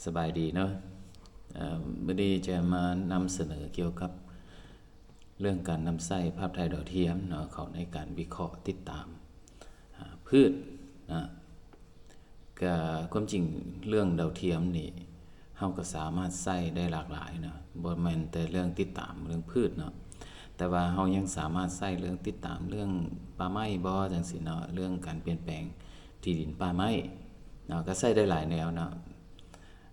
ສະບາຍດີເນາະ ເອີ່ມ ມື້ນີ້ຈະມານຳສະເໜີກ່ຽວກັບເລື່ອງການນຳໃຊ້ພາບຖ່າຍດາວທຽມເນາະ ເຂົ້າໃນການວິເຄາະຕິດຕາມ ອາ ພືດນະ. ກະຄວາມຈິງເລື່ອງດາວທຽມນີ້ ເຮົາກໍສາມາດໃຊ້ໄດ້ຫຼາກຫຼາຍເນາະ ບໍ່ແມ່ນແຕ່ເລື່ອງຕິດຕາມເລື່ອງພືດເນາະ ແຕ່ວ່າເຮົາຍັງສາມາດໃຊ້ເລື່ອງຕິດຕາມເລື່ອງປ່າໄມ້ບໍ ຈັ່ງຊີ້ເນາະ ເລື່ອງການປ່ຽນແປງທີ່ດິນປ່າໄມ້ເນາະ ກໍໃຊ້ໄດ້ຫຼາຍແນວເນາະ.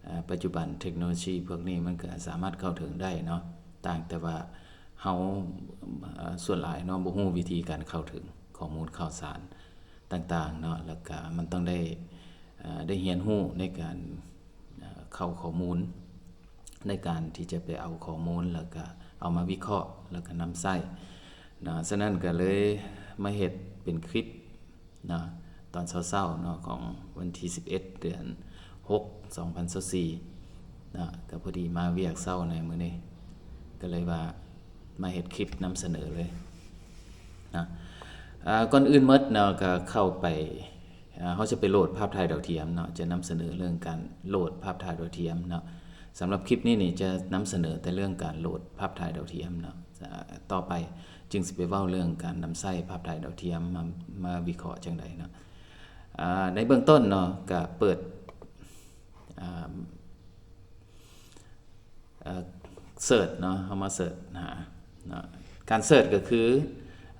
ເອີ່ ປັດຈຸບັນເທັກໂນໂລຊີພວກນີ້ມັນກໍສາມາດເຂົ້າເຖິງໄດ້ເນາະ ຕ່າງແຕ່ວ່າເຮົາ ເອີ່ ສ່ວນຫຼາຍເນາະ ບໍ່ຮູ້ວິທີການເຂົ້າເຖິງຂໍ້ມູນຂ່າວສານຕ່າງໆເນາະ ແລ້ວກະມັນຕ້ອງໄດ້ ເອີ່ ໄດ້ຮຽນຮູ້ໃນການ ເອີ່ ເຂົ້າຂໍ້ມູນ ໃນການທີ່ຈະໄປເອົາຂໍ້ມູນ ແລ້ວກະເອົາມາວິເຄາະ ແລ້ວກະນຳໃຊ້ເນາະ. ສະນັ້ນກະເລີຍມາເຮັດເປັນຄລິບ ເນາະ ຕອນເຊົ້າໆເນາະ ຂອງວັນທີສິບເອັດ ເດືອນຫົກ ສອງພັນຊາວສີ່ເນາະ ກໍພໍດີມາວຽກເຊົ້າໃນມື້ນີ້ ກໍເລີຍວ່າມາເຮັດຄລິບນຳສະເໜີເລີຍເນາະ. ອາ ກ່ອນອື່ນໝົດເນາະ ກໍເຂົ້າໄປ ອາ ເຮົາຈະໄປໂຫຼດພາບຖ່າຍດາວທຽມເນາະ ຈະນຳສະເໜີເລື່ອງການໂຫຼດພາບຖ່າຍດາວທຽມເນາະ. ສຳລັບຄລິບນີ້ນີ້ ຈະນຳສະເໜີແຕ່ເລື່ອງການໂຫຼດພາບຖ່າຍດາວທຽມເນາະ ອາ ຕໍ່ໄປຈຶ່ງຊິໄປເວົ້າເລື່ອງການນຳໃຊ້ພາບຖ່າຍດາວທຽມມາ ມາວິເຄາະຈັ່ງໃດເນາະ. ອາ ໃນເບື້ອງຕົ້ນເນາະ ກະເປີດ ອາ ເອີ່ ເສີດເນາະ ເຮົາມາເສີດຫາເນາະ. ການເສີດກໍຄື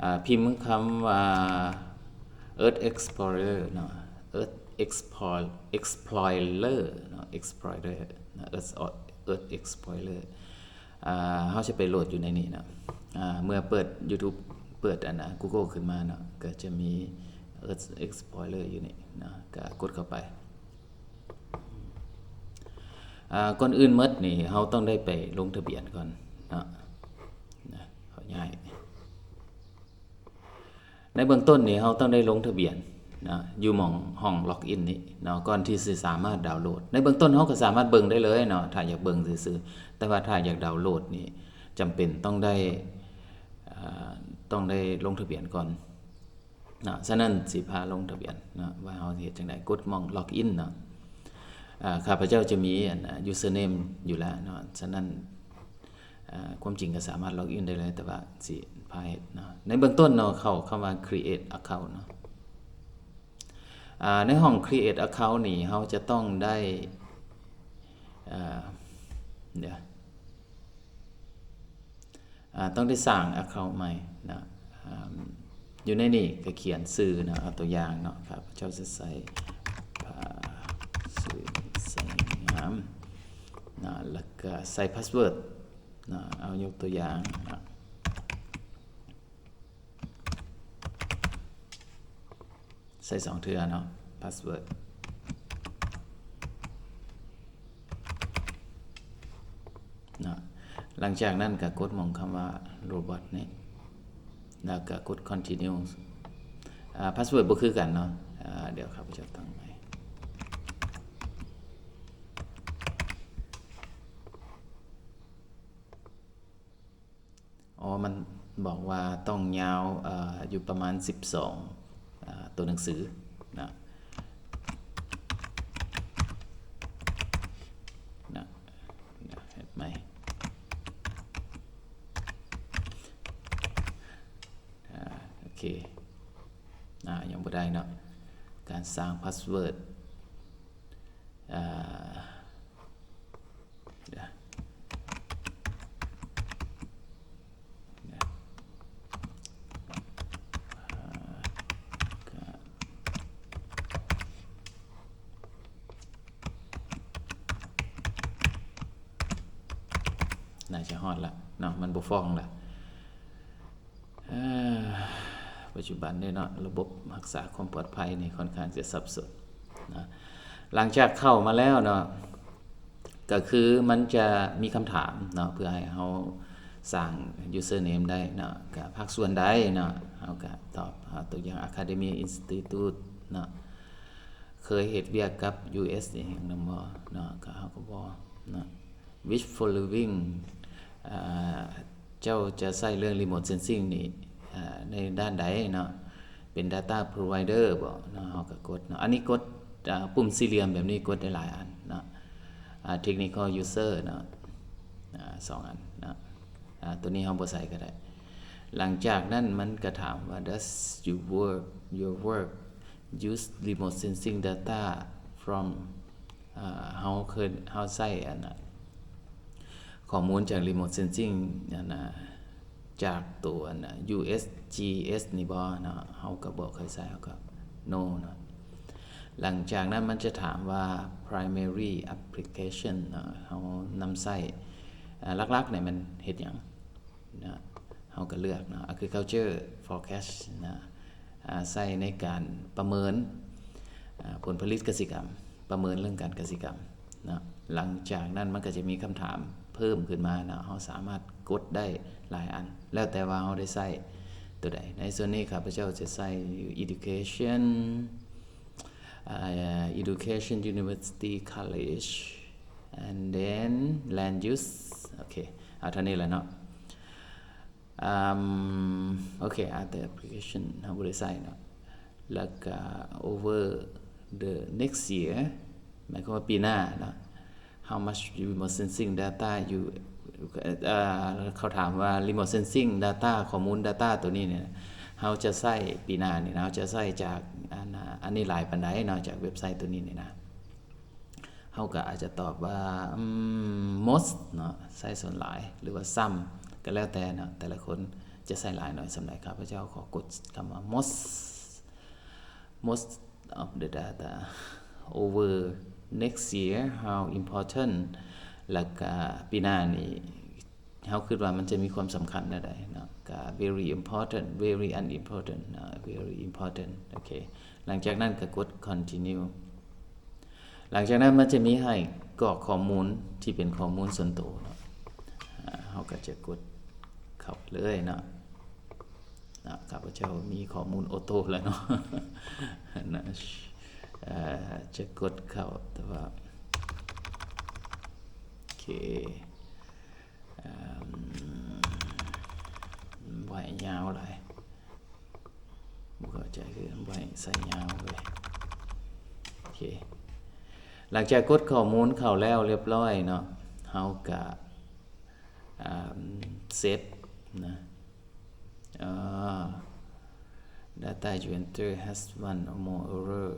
ອາ ພິມຄຳວ່າ Earth Explorer ເນາະ Earth Explore Explorer ເນາະ Explorer ເນາະ Earth Earth Explorer ອາ ເຮົາຈະໄປໂຫຼດຢູ່ໃນນີ້ເນາະ. ອາ ເມື່ອເປີດ YouTube ເປີດອັນນະ Google ຂຶ້ນມາເນາະ ກໍຈະມີ Earth Explorer ຢູ່ນີ້ເນາະ ກໍກົດເຂົ້າໄປ. ອາ ກ່ອນອື່ນໝົດນີ້ ເຮົາຕ້ອງໄດ້ໄປລົງທະບຽນກ່ອນເນາະ ນະ ຂໍຍ້າຍ. ໃນເບື້ອງຕົ້ນນີ້ ເຮົາຕ້ອງໄດ້ລົງທະບຽນເນາະ ຢູ່ໝ່ອງຫ້ອງລັອກອິນນີ້ເນາະ ກ່ອນທີ່ຊິສາມາດດາວໂຫຼດ. ໃນເບື້ອງຕົ້ນເຮົາກໍສາມາດເບິ່ງໄດ້ເລີຍເນາະ ຖ້າຢາກເບິ່ງຊື່ໆ ແຕ່ວ່າຖ້າຢາກດາວໂຫຼດນີ້ ຈຳເປັນຕ້ອງໄດ້ ເອີ່ ຕ້ອງໄດ້ລົງທະບຽນກ່ອນເນາະ. ສະນັ້ນຊິພາລົງທະບຽນເນາະ ວ່າເຮົາຊິເຮັດຈັ່ງໃດ. ກົດໝ່ອງລັອກອິນເນາະ. ອາ ຂ້າພະເຈົ້າຈະມີອັນ username ຢູ່ແລ້ວເນາະ ສະນັ້ນ ອາ ຄວາມຈິງກໍສາມາດລັອກອິນໄດ້ເລີຍ ແຕ່ວ່າຊິພາເຮັດເນາະ. ໃນເບື້ອງຕົ້ນເນາະ ເຂົ້າຄຳວ່າ create account ເນາະ. ອາ ໃນຫ້ອງ create account ນີ້ ເຮົາຈະຕ້ອງໄດ້ ອາ ດຽວ ອາ ຕ້ອງໄດ້ສ້າງ account ໃໝ່ເນາະ. ອາ ຢູ່ໃນນີ້ກໍຂຽນຊື່ເນາະ ເອົາຕົວຢ່າງເນາະ ຂ້າພະເຈົ້າຈະໃສ່ ພາ ຊື່ໄຊງາມເນາະ ແລ້ວກໍໃສ່ password ເນາະ ເອົາຍົກຕົວຢ່າງເນາະ ໃສ່ສອງເທື່ອເນາະ password ເນາະ. ຫຼັງຈາກນັ້ນກໍກົດໝ່ອງຄຳວ່າ robot ນີ້ ແລ້ວກໍກົດ continue. ອາ password ບໍ່ຄືກັນເນາະ. ອາ ດຽວຂ້າພະເຈົ້າຕັ້ງໃໝ່. ອໍ ມັນບອກວ່າຕ້ອງຍາວ ເອີ່ ຢູ່ປະມານສິບສອງ ເອີ່ ຕົວໜັງສືນະ ນະ ເຮັດໃໝ່ ອາ ໂອເຄ ອາ ຍັງບໍ່ໄດ້ເນາະ ການສ້າງພາສເວີດ ອາ ໜ້າຈະຮອດລະເນາະ ມັນບໍ່ຟ້ອງລະ. ເອີ ປັດຈຸບັນນີ້ເນາະ ລະບົບຮັກສາຄວາມປອດໄພນີ້ຂ້ອນຂ້າງຈະສັບສົນນະ. ຫຼັງຈາກເຂົ້າມາແລ້ວເນາະ ກໍຄືມັນຈະມີຄຳຖາມເນາະ ເພື່ອໃຫ້ເຮົາສ້າງ username ໄດ້ເນາະ ກະພາກສ່ວນໃດເນາະ ເຮົາກະຕອບ ເອົາຕົວຢ່າງ Academy Institute ເນາະ ເຄີຍເຮັດວຽກກັບ US ອີ່ຫຍັງນຳບໍ່ເນາະ ກະເຮົາກໍບໍ່ເນາະ. Which following ອາ ເຈົ້າຈະໃຊ້ເລື່ອງ remote sensing ນີ້ ອາ ໃນດ້ານໃດເນາະ ເປັນ data provider ບໍເນາະ ເຮົາກໍກົດເນາະ ອັນນີ້ກົດ ອາ ປຸ່ມສີ່ຫຼ່ຽມແບບນີ້ກົດໄດ້ຫຼາຍອັນເນາະ. ອ່າ technical user ເນາະ ອ່າ ສອງອັນເນາະ ອ່າ ຕົວນີ້ເຮົາບໍ່ໃສ່ກໍໄດ້. ຫຼັງຈາກນັ້ນມັນກໍຖາມວ່າ does you work your work use remote sensing data from ອ່າ ເຮົາເຄີຍ ເຮົາໃຊ້ອັນນ່າ ຂໍ້ມູນຈາກ remote sensing ອັນນ່າ ຈາກຕົວອັນນ່າ USGS ນີ້ບໍ່ເນາະ ເຮົາກໍບໍ່ເຄີຍໃຊ້ ເຮົາກໍ no ເນາະ. ຫຼັງຈາກນັ້ນມັນຈະຖາມວ່າ primary application ເນາະ ເຮົານຳໃຊ້ ອ່າ ຫຼັກໆນີ້ມັນເຮັດຫຍັງເນາະ ເຮົາກໍເລືອກເນາະ agriculture forecast ເນາະ ອ່າ ໃຊ້ໃນການປະເມີນ ອ່າ ຜົນຜະລິດກະສິກຳ ປະເມີນເລື່ອງການກະສິກຳເນາະ. ຫຼັງຈາກນັ້ນມັນກໍຈະມີຄຳຖາມເພີ່ມຂຶ້ນມາເນາະ ເຮົາສາມາດກົດໄດ້ຫຼາຍອັນ ແລ້ວແຕ່ວ່າເຮົາໄດ້ໃຊ້ຕົວໃດ. ໃນສ່ວນນີ້ຂ້າພະເຈົ້າຈະໃຊ້ education ອ່າ education university college and then land use ໂອເຄ ເອົາເທົ່ານີ້ແຫຼະເນາະ. ອາ ໂອເຄ other application ເຮົາບໍ່ໄດ້ໃສ່ເນາະ ແລ້ວກະ over the next year ໝາຍຄວາມວ່າປີໜ້າເນາະ how much remote sensing data you ເອີ ເຂົາຖາມວ່າ remote sensing data ຂໍ້ມູນ data ຕົວນີ້ນີ້ ເຮົາຈະໃຊ້ປີໜ້ານີ້ນະ ເຮົາຈະໃຊ້ຈາກອັນ ອັນນີ້ຫຼາຍປານໃດເນາະ ຈາກເວັບໄຊຕົວນີ້ນີ້ນະ. ເຮົາກໍອາດຈະຕອບວ່າ ອືມ most ເນາະ ໃຊ້ສ່ວນຫຼາຍ ຫຼືວ່າ some ກໍແລ້ວແຕ່ເນາະ ແຕ່ລະຄົນຈະໃຊ້ຫຼາຍໜ້ອຍສ່ຳໃດ. ຂ້າພະເຈົ້າຂໍກົດຄຳວ່າ most most of the data over next year how important ແລ້ວກະປີໜ້ານີ້ ເຮົາຄິດວ່າມັນຈະມີຄວາມສຳຄັນແນວໃດເນາະ ກະ very important very unimportant ເນາະ very important ໂອເຄ. ຫຼັງຈາກນັ້ນກະກົດ continue. ຫຼັງຈາກນັ້ນມັນຈະມີໃຫ້ກອກຂໍ້ມູນທີ່ເປັນຂໍ້ມູນສ່ວນໂຕເນາະ ເຮົາກະຈະກົດເຂົ້າເລີຍເນາະ. ນະ ຂ້າພະເຈົ້າມີຂໍ້ມູນໂອໂຕ້ແລ້ວເນາະ ນະ ເອີ ຈະກົດເຂົ້າ ແຕ່ວ່າ ໂອເຄ ເອີ ບໍ່ໃຫ້ຍາວຫຼາຍ ບໍ່ເຂົ້າໃຈຄືບໍ່ໃຫ້ໃສ່ຍາວເລີຍ. ໂອເຄ ຫຼັງຈາກກົດຂໍ້ມູນເຂົ້າແລ້ວລຽບຮ້ອຍເນາະ ເຮົາກະ ອາ ເຊບນະ ອາ data you enter has one or more error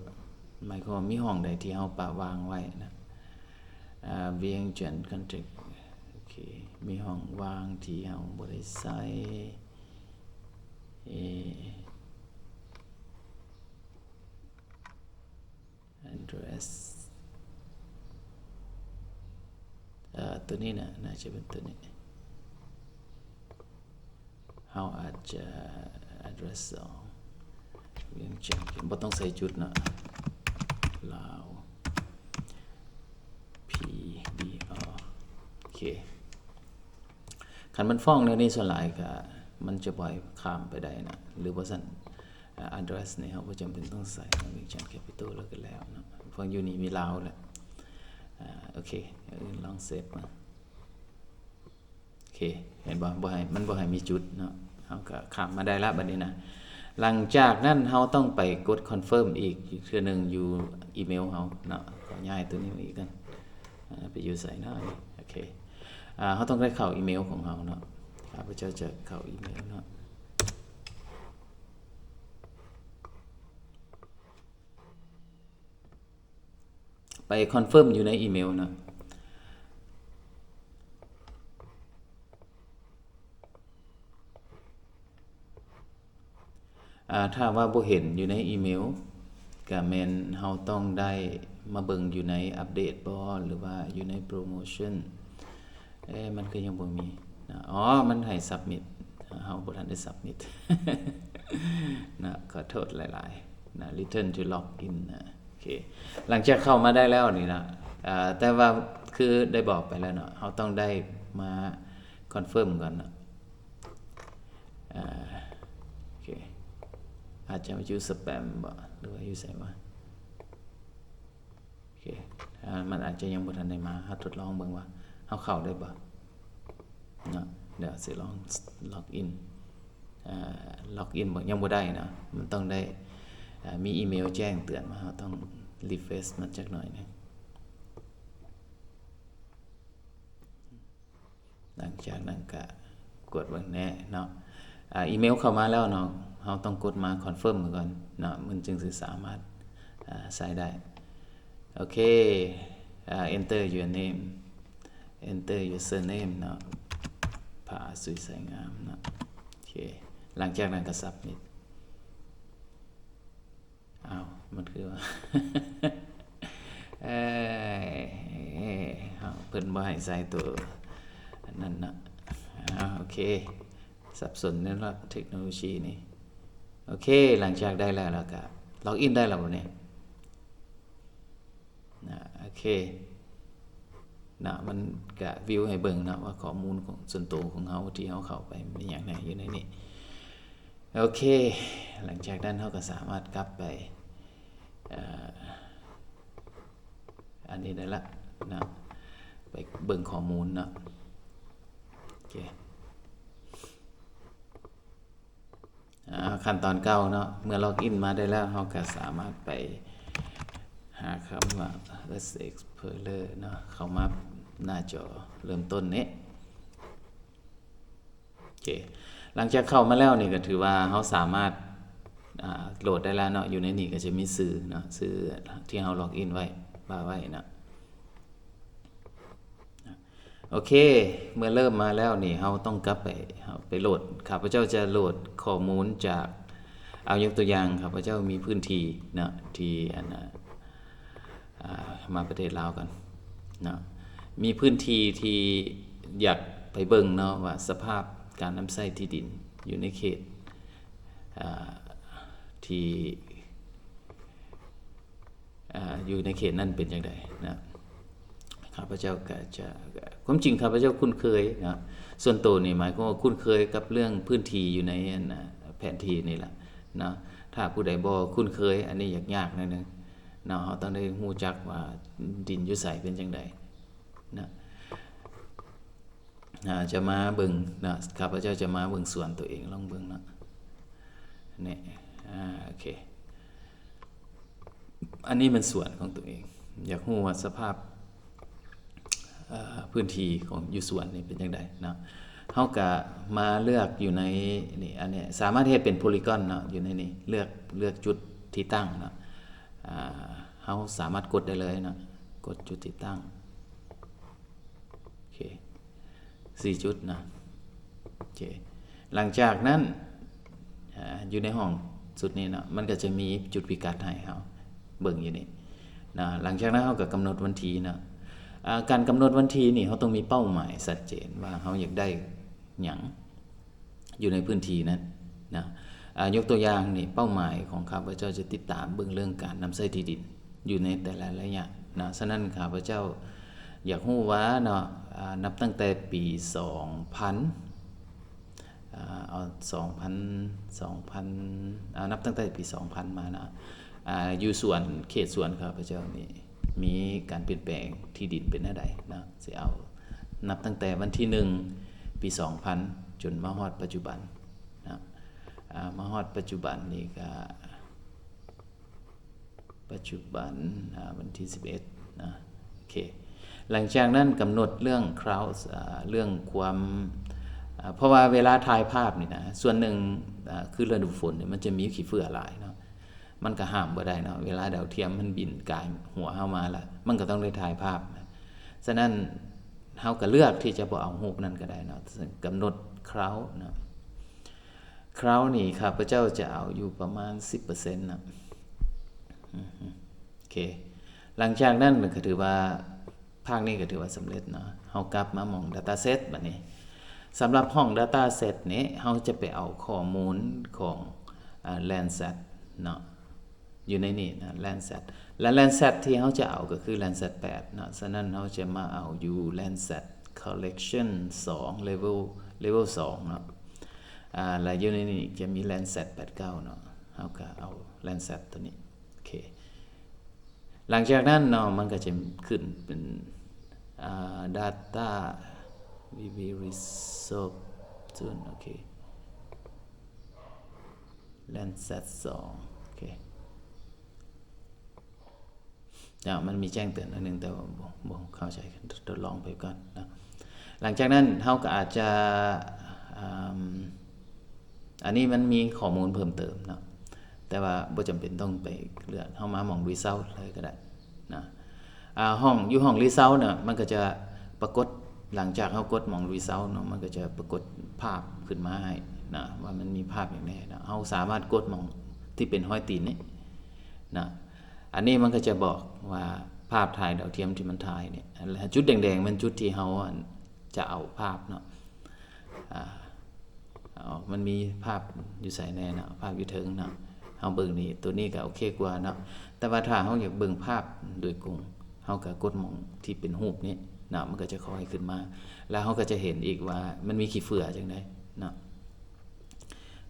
ໝາຍຄວາມວ່າມີຫ້ອງໃດທີ່ເຮົາປະວ່າງໄວ້ນະ ອາ ວຽງຈັນ contact ໂອເຄ ມີຫ້ອງວ່າງທີ່ເຮົາບໍ່ໄດ້ໃສ່ ເອ address ເອີ ຕົວນີ້ນະ ໜ້າຈະເປັນຕົວນີ້ ເຮົາອາດຈະ address ສອງ ວຽງຈັນ ບໍ່ຕ້ອງໃສ່ຈຸດເນາະ ລາວ PDR ໂອເຄ. ຄັນມັນຟ້ອງແນວນີ້ສ່ວນຫຼາຍກະມັນຈະບໍ່ໃຫ້ຂ້າມໄປໄດ້ນະ ຫຼືບໍ່ຊັ້ນ ອາ address ນີ້ເຮົາບໍ່ຈຳເປັນຕ້ອງໃສ່ເນາະ ວຽງຈັນ capital ແລ້ວກະແລ້ວເນາະ ເພາະຢູ່ນີ້ມີລາວແລ້ວ ອາ ໂອເຄ ອື່ນລອງເຊບເບິ່ງ ໂອເຄ ເຫັນບໍ່ ບໍ່ໃຫ້ ມັນບໍ່ໃຫ້ມີຈຸດເນາະ ເຮົາກະຂ້າມມາໄດ້ລະບັດນີ້ນະ. ຫຼັງຈາກນັ້ນເຮົາຕ້ອງໄປກົດ confirm ອີກເທື່ອໜຶ່ງຢູ່ອີເມວເຮົາເນາະ ຂໍຍ້າຍຕົວນີ້ມາອີກກ່ອນ ອາ ໄປຢູ່ໃສເນາະ ໂອເຄ ອາ ເຮົາຕ້ອງໄດ້ເຂົ້າອີເມວຂອງເຮົາເນາະ ຂ້າພະເຈົ້າຈະເຂົ້າອີເມວເນາະ ໄປ confirm ຢູ່ໃນອີເມວເນາະ ອາ ຖ້າວ່າບໍ່ເຫັນຢູ່ໃນອີເມວ ກະແມ່ນເຮົາຕ້ອງໄດ້ມາເບິ່ງຢູ່ໃນ update ບໍ່ ຫຼືວ່າຢູ່ໃນ promotion ເອ ມັນຄືຍັງບໍ່ມີນະ ອໍ ມັນໃຫ້ submit ເຮົາບໍ່ທັນໄດ້ submit ນະ ຂໍໂທດຫຼາຍໆນະ return to login ນະ ໂອເຄ. ຫຼັງຈາກເຂົ້າມາໄດ້ແລ້ວນີ້ນະ ອາ ແຕ່ວ່າຄືໄດ້ບອກໄປແລ້ວເນາະ ເຮົາຕ້ອງໄດ້ມາ confirm ກ່ອນເນາະ ອາ ໂອເຄ ອາດຈະຢູ່ spam ບໍ ຫຼືວ່າຢູ່ໃສວະ ໂອເຄ ອາ ມັນອາດຈະຍັງບໍ່ທັນໄດ້ມາ ເຮົາທົດລອງເບິ່ງວ່າເຮົາເຂົ້າໄດ້ບໍ່ເນາະ. ດຽວຊິລອງ login ອາ login ບໍ່ ຍັງບໍ່ໄດ້ເນາະ ມັນຕ້ອງໄດ້ ອາ ມີອີເມວແຈ້ງເຕືອນມາ ເຮົາຕ້ອງ refresh ມັນຈັກໜ້ອຍໜຶ່ງ. ຈາກນັ້ນກະກວດເບິ່ງແນ່ເນາະ ອາ ອີເມວເຂົ້າມາແລ້ວເນາະ ເຮົາຕ້ອງກົດມາຄອນເຟີມກ່ອນເນາະ ມັນຈຶ່ງຊິສາມາດ ອາ ໃຊ້ໄດ້. ໂອເຄ ອາ enter your name, enter your surname ເນາະ ຜາ ສຸຍ ໄຊງາມເນາະ. ໂອເຄ ຫຼັງຈາກນັ້ນກໍ submit. ອ້າວ ມັນຄືວ່າ ເອີ ເອີ ເພິ່ນບໍ່ໃຫ້ໃສ່ໂຕອັນນັ້ນເນາະ. ອ້າວ ໂອເຄ ສັບສົນເນາະ ເທັກໂນໂລຊີນີ້. ໂອເຄ ຫຼັງຈາກໄດ້ແລ້ວ ແລ້ວກໍລັອກອິນໄດ້ແລ້ວບໍ່ນີ້? ນະ ໂອເຄ ນະ ມັນກະວິວໃຫ້ເບິ່ງນະ ວ່າຂໍ້ມູນຂອງສ່ວນໂຕຂອງເຮົາທີ່ເຮົາເຂົ້າໄປມີຫຍັງແດ່ຢູ່ໃນນີ້. ໂອເຄ ຫຼັງຈາກນັ້ນເຮົາກໍສາມາດກັບໄປ ເອີ ອັນນີ້ໄດ້ລະນະ ໄປເບິ່ງຂໍ້ມູນເນາະ. ໂອເຄ ອາ ຂັ້ນຕອນເກົ່າເນາະ ເມື່ອລັອກອິນມາໄດ້ແລ້ວ ເຮົາກໍສາມາດໄປຫາຄຳວ່າ Earth Explorer ເນາະ ເຂົ້າມາໜ້າຈໍເລີ່ມຕົ້ນນີ້. ໂອເຄ ຫຼັງຈາກເຂົ້າມາແລ້ວນີ້ກໍຖືວ່າເຮົາສາມາດ ອາ ໂຫຼດໄດ້ແລ້ວເນາະ. ຢູ່ໃນນີ້ກໍຈະມີຊື່ເນາະ ຊື່ທີ່ເຮົາລັອກອິນໄວ້ ວ່າໄວ້ເນາະ. ໂອເຄ ເມື່ອເລີ່ມມາແລ້ວນີ້ ເຮົາຕ້ອງກັບໄປ ເຮົາໄປໂຫຼດ ຂ້າພະເຈົ້າຈະໂຫຼດຂໍ້ມູນຈາກ ເອົາຍົກຕົວຢ່າງ ຂ້າພະເຈົ້າມີພື້ນທີ່ເນາະ ທີ່ ອັນ ອາ ມາປະເທດລາວກ່ອນເນາະ ມີພື້ນທີ່ທີ່ຢາກໄປເບິ່ງເນາະ ວ່າສະພາບການນຳໃຊ້ທີ່ດິນຢູ່ໃນເຂດ ອາ ທີ່ ອາ ຢູ່ໃນເຂດນັ້ນເປັນຈັ່ງໃດນະ. ຂ້າພະເຈົ້າກໍຈະ ຄວາມຈິງຂ້າພະເຈົ້າຄຸ້ນເຄີຍນະ ສ່ວນໂຕນີ້ໝາຍຄວາມວ່າຄຸ້ນເຄີຍກັບເລື່ອງພື້ນທີ່ຢູ່ໃນ ອັນ ແຜນທີ່ນີ້ລະນະ. ຖ້າຜູ້ໃດບໍ່ຄຸ້ນເຄີຍ ອັນນີ້ຍາກໆໜ້ອຍໜຶ່ງເນາະ ເຮົາຕ້ອງໄດ້ຮູ້ຈັກວ່າດິນຢູ່ໃສເປັນຈັ່ງໃດນະ. ອາ ຈະມາເບິ່ງນະ ຂ້າພະເຈົ້າຈະມາເບິ່ງສວນຕົວເອງ ລອງເບິ່ງເນາະ ນີ້ ອາ ໂອເຄ ອັນນີ້ແມ່ນສວນຂອງຕົວເອງ ຢາກຮູ້ວ່າສະພາບ ເອີ ພື້ນທີ່ຂອງຢູ່ສວນນີ້ເປັນຈັ່ງໃດເນາະ. ເຮົາກະມາເລືອກຢູ່ໃນນີ້ ອັນນີ້ສາມາດເຮັດເປັນໂພລີກອນເນາະ ຢູ່ໃນນີ້ ເລືອກ ເລືອກຈຸດທີ່ຕັ້ງເນາະ. ອາ ເຮົາສາມາດກົດໄດ້ເລີຍເນາະ ກົດຈຸດທີ່ຕັ້ງ. ໂອເຄ ສີ່ຈຸດນະ. ໂອເຄ ຫຼັງຈາກນັ້ນ ອາ ຢູ່ໃນຫ້ອງຊຸດນີ້ເນາະ ມັນກໍຈະມີຈຸດພິກັດໃຫ້ເຮົາເບິ່ງຢູ່ນີ້ນະ. ຫຼັງຈາກນັ້ນເຮົາກໍກຳນົດວັນທີເນາະ. ອາ ການກຳນົດວັນທີນີ້ ເຮົາຕ້ອງມີເປົ້າໝາຍຊັດເຈນວ່າເຮົາຢາກໄດ້ຫຍັງ ຢູ່ໃນພື້ນທີ່ນັ້ນນະ. ອາ ຍົກຕົວຢ່າງນີ້ ເປົ້າໝາຍຂອງຂ້າພະເຈົ້າຈະຕິດຕາມເບິ່ງເລື່ອງການນຳໃຊ້ທີ່ດິນຢູ່ໃນແຕ່ລະໄລຍະນະ. ສະນັ້ນ ຂ້າພະເຈົ້າຢາກຮູ້ວ່າເນາະ ອາ ນັບຕັ້ງແຕ່ປີສອງພັນ ອາ ເອົາ ສອງພັນ ສອງພັນ ອາ ນັບຕັ້ງແຕ່ປີສອງພັນມານະ ອາ ຢູ່ສວນ ເຂດສວນຂ້າພະເຈົ້ານີ້ ມີການປ່ຽນແປງທີ່ດິນເປັນແນວໃດເນາະ. ຊິເອົານັບຕັ້ງແຕ່ວັນທີໜຶ່ງ ປີສອງພັນ ຈົນມາຮອດປັດຈຸບັນເນາະ. ອາ ມາຮອດປັດຈຸບັນນີ້ກະ ປັດຈຸບັນ ອາ ວັນທີສິບເອັດນະ. ໂອເຄ ຫຼັງຈາກນັ້ນກຳນົດເລື່ອງຄາວ ອາ ເລື່ອງຄວາມ ອາ ເພາະວ່າເວລາຖ່າຍພາບນີ້ນະ ສ່ວນໜຶ່ງ ອາ ຄືລະດູຝົນນີ້ ມັນຈະມີຂີ້ເຝື້ອຫຼາຍເນາະ. ມັນກໍຫ້າມບໍ່ໄດ້ເນາະ ເວລາດາວທຽມມັນບິນກາຍຫົວເຮົາມາລະ ມັນກໍຕ້ອງໄດ້ຖ່າຍພາບ. ສະນັ້ນເຮົາກໍເລືອກທີ່ຈະບໍ່ເອົາຮູບນັ້ນກໍໄດ້ເນາະ. ກຳນົດຄາວເນາະ ຄາວນີ້ຂ້າພະເຈົ້າຈະເອົາຢູ່ປະມານສິບເປີເຊັນເນາະ. ອືມ ໂອເຄ ຫຼັງຈາກນັ້ນກໍຖືວ່າ ພາກນີ້ກໍຖືວ່າສຳເລັດເນາະ. ເຮົາກັບມາໝ່ອງ Dataset ບັດນີ້. ສຳລັບຫ້ອງ Dataset ນີ້ ເຮົາຈະໄປເອົາຂໍ້ມູນຂອງ ອາ Landsat ເນາະ ຢູ່ໃນນີ້ນະ Landsat ແລະ Landsat ທີ່ເຮົາຈະເອົາກໍຄື Landsat ແປດເນາະ. ສະນັ້ນເຮົາຈະມາເອົາຢູ່ Landsat Collection ສອງ Level Level ສອງເນາະ. ອາ ແລະ ຢູ່ໃນນີ້ຈະມີ Landsat ແປດເກົ້າເນາະ. ເຮົາກໍເອົາ Landsat ຕົວນີ້. ໂອເຄ ຫຼັງຈາກນັ້ນເນາະ ມັນກໍຈະຂຶ້ນເປັນ ອາ Data will be resolved soon. ໂອເຄ Landsat ສອງ. ໂອເຄ ເຈົ້າ ມັນມີແຈ້ງເຕືອນໜ້ອຍໜຶ່ງ ແຕ່ວ່າບໍ່ ບໍ່ເຂົ້າໃຈ ທົດລອງໄປກ່ອນເນາະ. ຫຼັງຈາກນັ້ນເຮົາກໍອາດຈະ ອາ ອັນນີ້ມັນມີຂໍ້ມູນເພີ່ມເຕີມເນາະ ແຕ່ວ່າບໍ່ຈຳເປັນຕ້ອງໄປເລືອກ ເຮົາມາໝ່ອງ Result ເລີຍກໍໄດ້ນະ. ອາ ຫ້ອງ ຢູ່ຫ້ອງ Result ນະ ມັນກໍຈະປາກົດ ຫຼັງຈາກເຮົາກົດໝ່ອງ Result ເນາະ ມັນກໍຈະປາກົດພາບຂຶ້ນມາໃຫ້ນະ ວ່າມັນມີພາບຫຍັງແດ່ນະ. ເຮົາສາມາດກົດໝ່ອງທີ່ເປັນຮອຍຕີນນີ້ນະ. ອັນນີ້ມັນກໍຈະບອກວ່າພາບຖ່າຍດາວທຽມທີ່ມັນຖ່າຍນີ້ ແລະ ຈຸດແດງໆ ແມ່ນຈຸດທີ່ເຮົາ ອັນ ຈະເອົາພາບເນາະ. ອາ ເອົາ ມັນມີພາບຢູ່ໃສແດ່ເນາະ? ພາບຢູ່ເທິງເນາະ. ເຮົາເບິ່ງນີ້ ໂຕນີ້ກໍໂອເຄກວ່າເນາະ. ແຕ່ວ່າຖ້າເຮົາຢາກເບິ່ງພາບໂດຍກົງ ເຮົາກໍກົດໝ່ອງທີ່ເປັນຮູບນີ້ເນາະ ມັນກໍຈະຄ່ອຍຂຶ້ນມາ ແລ້ວເຮົາກໍຈະເຫັນອີກວ່າມັນມີຂີ້ເຝືອຈັ່ງໃດເນາະ.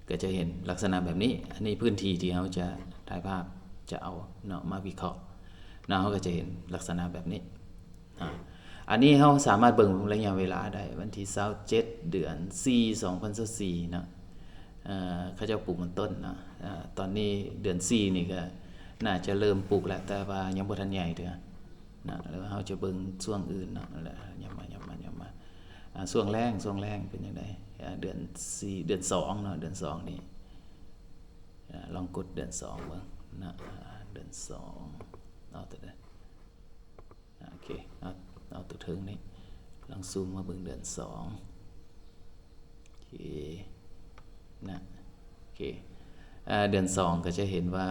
ກໍຈະເຫັນລັກສະນະແບບນີ້. ອັນນີ້ພື້ນທີ່ທີ່ເຮົາຈະຖ່າຍພາບ ຈະເອົາເນາະ ມາວິເຄາະເນາະ ເຮົາກໍຈະເຫັນລັກສະນະແບບນີ້. ອາ ອັນນີ້ເຮົາສາມາດເບິ່ງໄລຍະເວລາໄດ້ ວັນທີຊາວເຈັດ ເດືອນສີ່ ສອງພັນຊາວສີ່ເນາະ. ເອີ ເຂົາເຈົ້າປູກມັນຕົ້ນເນາະ. ອາ ຕອນນີ້ເດືອນສີ່ນີ້ກໍໜ້າຈະເລີ່ມປູກແລ້ວ ແຕ່ວ່າຍັງບໍ່ທັນໃຫຍ່ເທື່ອເນາະ. ແລ້ວເຮົາຈະເບິ່ງຊ່ວງອື່ນເນາະ. ແລ້ວ ຫຍັບມາ ຫຍັບມາ ຫຍັບມາ. ອາ ຊ່ວງແລ້ງ ຊ່ວງແລ້ງເປັນຈັ່ງໃດ? ອາ ເດືອນສີ່ ເດືອນສອງເນາະ ເດືອນສອງນີ້. ອາ ລອງກົດເດືອນສອງເບິ່ງເນາະ. ອາ ເດືອນສອງ ເອົາຕົວໃດ? ໂອເຄ ເອົາ ເອົາຕົວເທິງນີ້ ລອງຊູມມາເບິ່ງເດືອນສອງ. ໂອເຄນະ ໂອເຄ ເອີ ເດືອນສອງກໍຈະເຫັນວ່າ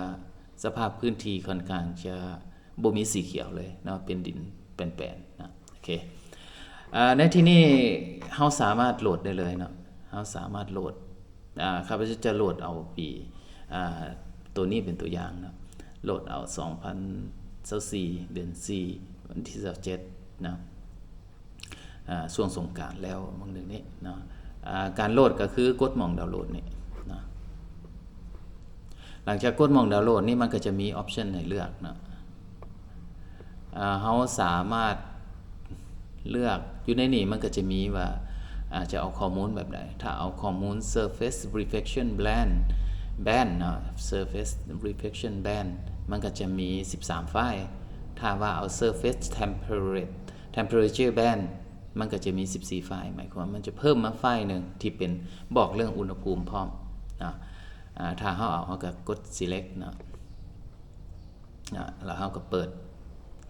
ສະພາບພື້ນທີ່ຂ້ອນຂ້າງຈະບໍ່ມີສີຂຽວເລີຍເນາະ ເປັນດິນແປນໆນະ. ໂອເຄ ເອີ ໃນທີ່ນີ້ເຮົາສາມາດໂຫຼດໄດ້ເລີຍເນາະ ເຮົາສາມາດໂຫຼດ ອາ ຂ້າພະເຈົ້າຈະໂຫຼດເອົາປີ ອາ ໂຕນີ້ເປັນຕົວຢ່າງເນາະ ໂຫຼດເອົາສອງພັນຊາວສີ່ ເດືອນສີ່ ວັນທີຊາວເຈັດນະ ອາ ຊ່ວງສົງການແລ້ວ ບາງເດືອນນີ້ເນາະ. ອາ ການໂຫຼດກໍຄືກົດໝ່ອງດາວໂຫຼດນີ້ເນາະ. ຫຼັງຈາກກົດໝ່ອງດາວໂຫຼດນີ້ ມັນກໍຈະມີອອບຊັນໃຫ້ເລືອກເນາະ. ເຮົາສາມາດເລືອກ ຢູ່ໃນນີ້ມັນກໍຈະມີວ່າ ອາ ຈະເອົາຂໍ້ມູນແບບໃດ. ຖ້າເອົາຂໍ້ມູນ Surface Reflection Band Band ເນາະ Surface Reflection Band ມັນກໍຈະມີສິບສາມໄຟລ໌. ຖ້າວ່າເອົາ Surface Temperature Temperature Band ມັນກໍຈະມີສິບສີ່ໄຟລ໌. ໝາຍຄວາມວ່າມັນຈະເພີ່ມມາໄຟລ໌ໜຶ່ງທີ່ເປັນບອກເລື່ອງອຸນຫະພູມພ້ອມເນາະ. ອາ ຖ້າເຮົາເອົາ ເຮົາກໍກົດ Select ເນາະ. ນະ ແລ້ວເຮົາກໍເປີດ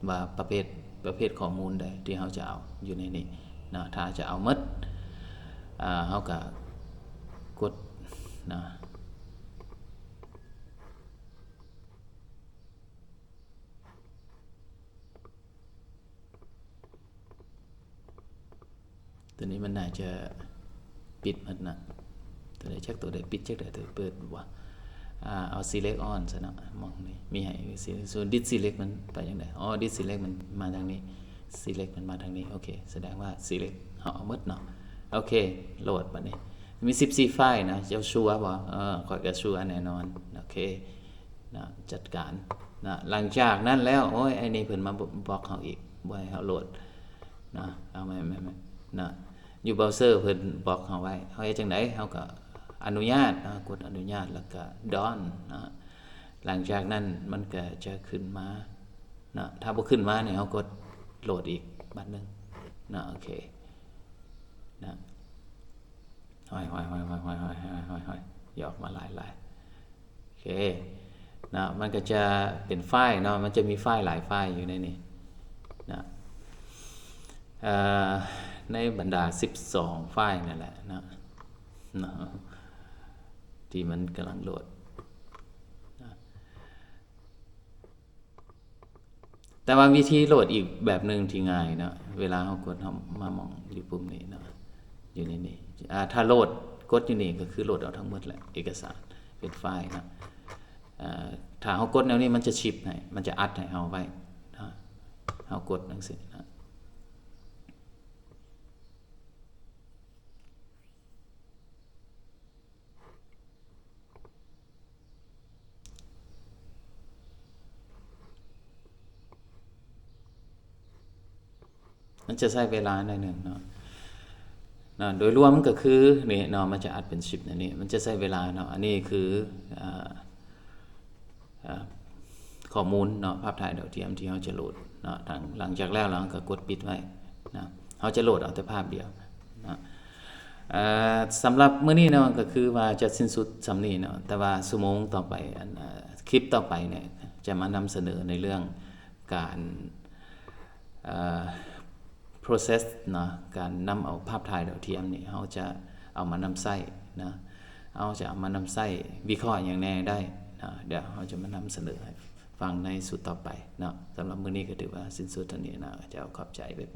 ວ່າປະເພດ ປະເພດຂໍ້ມູນໃດທີ່ເຮົາຈະເອົາຢູ່ໃນນີ້ນະ. ຖ້າຈະເອົາໝົດ ອາ ເຮົາກໍກົດນະ. ຕົວນີ້ມັນໜ້າຈະປິດໝົດນະ ຕົວໃດຈັກຕົວໃດປິດ ຈັກໃດຕົວເປີດບໍ່ວະ. ອາ ເອົາ Select All ຊະເນາະ ໝ່ອງນີ້ມີໃຫ້ Select ສ່ວນ Deselect ມັນໄປຈັ່ງໃດ? ອໍ Deselect ມັນມາທາງນີ້ Select ມັນມາທາງນີ້. ໂອເຄ ສະແດງວ່າ Select ເຮົາເອົາໝົດເນາະ. ໂອເຄ ໂຫຼດບັດນີ້ ມີສິບສີ່ໄຟລ໌ນະ. ເຈົ້າ Sure ບໍ່? ເອີ ຂ້ອຍກໍ Sure ແນ່ນອນ. ໂອເຄ ນະ ຈັດການນະ. ຫຼັງຈາກນັ້ນແລ້ວ ໂອ້ຍ ໄອ້ນີ້ເພິ່ນມາບລັອກເຮົາອີກ ບໍ່ໃຫ້ເຮົາໂຫຼດນະ. ເອົາໃໝ່ ໃໝ່ ໃໝ່ນະ. ຢູ່ເບຣາເຊີເພິ່ນບລັອກເຮົາໄວ້ ເຮົາເຮັດຈັ່ງໃດ? ເຮົາກໍອະນຸຍາດນະ ກົດອະນຸຍາດ ແລ້ວກໍ Done ນະ. ຫຼັງຈາກນັ້ນມັນກໍຈະຂຶ້ນມານະ. ຖ້າບໍ່ຂຶ້ນມານີ້ ເຮົາກົດໂຫຼດອີກບາດໜຶ່ງນະ. ໂອເຄນະ. ຫ້ອຍໆ ຢອກມາຫຼາຍໆ. ໂອເຄນະ ມັນກໍຈະເປັນໄຟລ໌ເນາະ ມັນຈະມີໄຟລ໌ຫຼາຍໄຟລ໌ຢູ່ໃນນີ້ນະ. ເອີ ໃນບັນດາສິບສອງໄຟລ໌ນັ້ນແຫຼະນະ ນະ ທີ່ມັນກຳລັງໂຫຼດນະ. ແຕ່ວ່າວິທີໂຫຼດອີກແບບໜຶ່ງທີ່ງ່າຍເນາະ ເວລາເຮົາກົດ ເຮົາມາໝ່ອງຢູ່ປຸ່ມນີ້ເນາະ ຢູ່ໃນນີ້ ອາ ຖ້າໂຫຼດ ກົດຢູ່ນີ້ກໍຄືໂຫຼດເອົາທັງໝົດແຫຼະ ເອກະສານເປັນໄຟລ໌ເນາະ. ອາ ຖ້າເຮົາກົດແນວນີ້ ມັນຈະຊິບໃຫ້ ມັນຈະອັດໃຫ້ເຮົາໄວ້ເນາະ. ເຮົາກົດຈັ່ງຊີ້ເນາະ. ມັນຈະໃຊ້ເວລາໜ້ອຍໜຶ່ງເນາະ ເນາະ. ໂດຍລວມມັນກໍຄືນີ້ເນາະ ມັນຈະອັດເປັນຊິບໃນນີ້ ມັນຈະໃຊ້ເວລາເນາະ. ອັນນີ້ຄື ອາ ອາ ຂໍ້ມູນເນາະ ພາບຖ່າຍດາວທຽມທີ່ເຮົາຈະໂຫຼດເນາະ. ຫຼັງຈາກແລ້ວ ເຮົາກໍກົດປິດໄວ້ນະ. ເຮົາຈະໂຫຼດເອົາແຕ່ພາບດຽວ ເນາະ. ເອີ ສຳລັບມື້ນີ້ເນາະ ກໍຄືວ່າຈະສິ້ນສຸດສ່ຳນີ້ເນາະ, ແຕ່ວ່າຊົ່ວໂມງຕໍ່ໄປ ອັນ ເອີ ຄລິບຕໍ່ໄປເນຍ ຈະມານຳສະເໜີໃນເລື່ອງການ ເອີ process ເນາະ, ການນຳເອົາພາບຖ່າຍດາວທຽມນີ້ ເຮົາຈະເອົາມານຳໃຊ້ເນາະ, ເຮົາຈະເອົາມານຳໃຊ້ວິເຄາະຫຍັງແດ່ໄດ້ເນາະ, ດຽວເຮົາຈະມານຳສະເໜີໃຫ້ຟັງໃນຊຸດຕໍ່ໄປເນາະ. ສຳລັບມື້ນີ້ກໍຖືວ່າສິ້ນສຸດເທົ່ານີ້ເນາະ, ເຈົ້າ ຂອບໃຈ ບາຍບາຍ.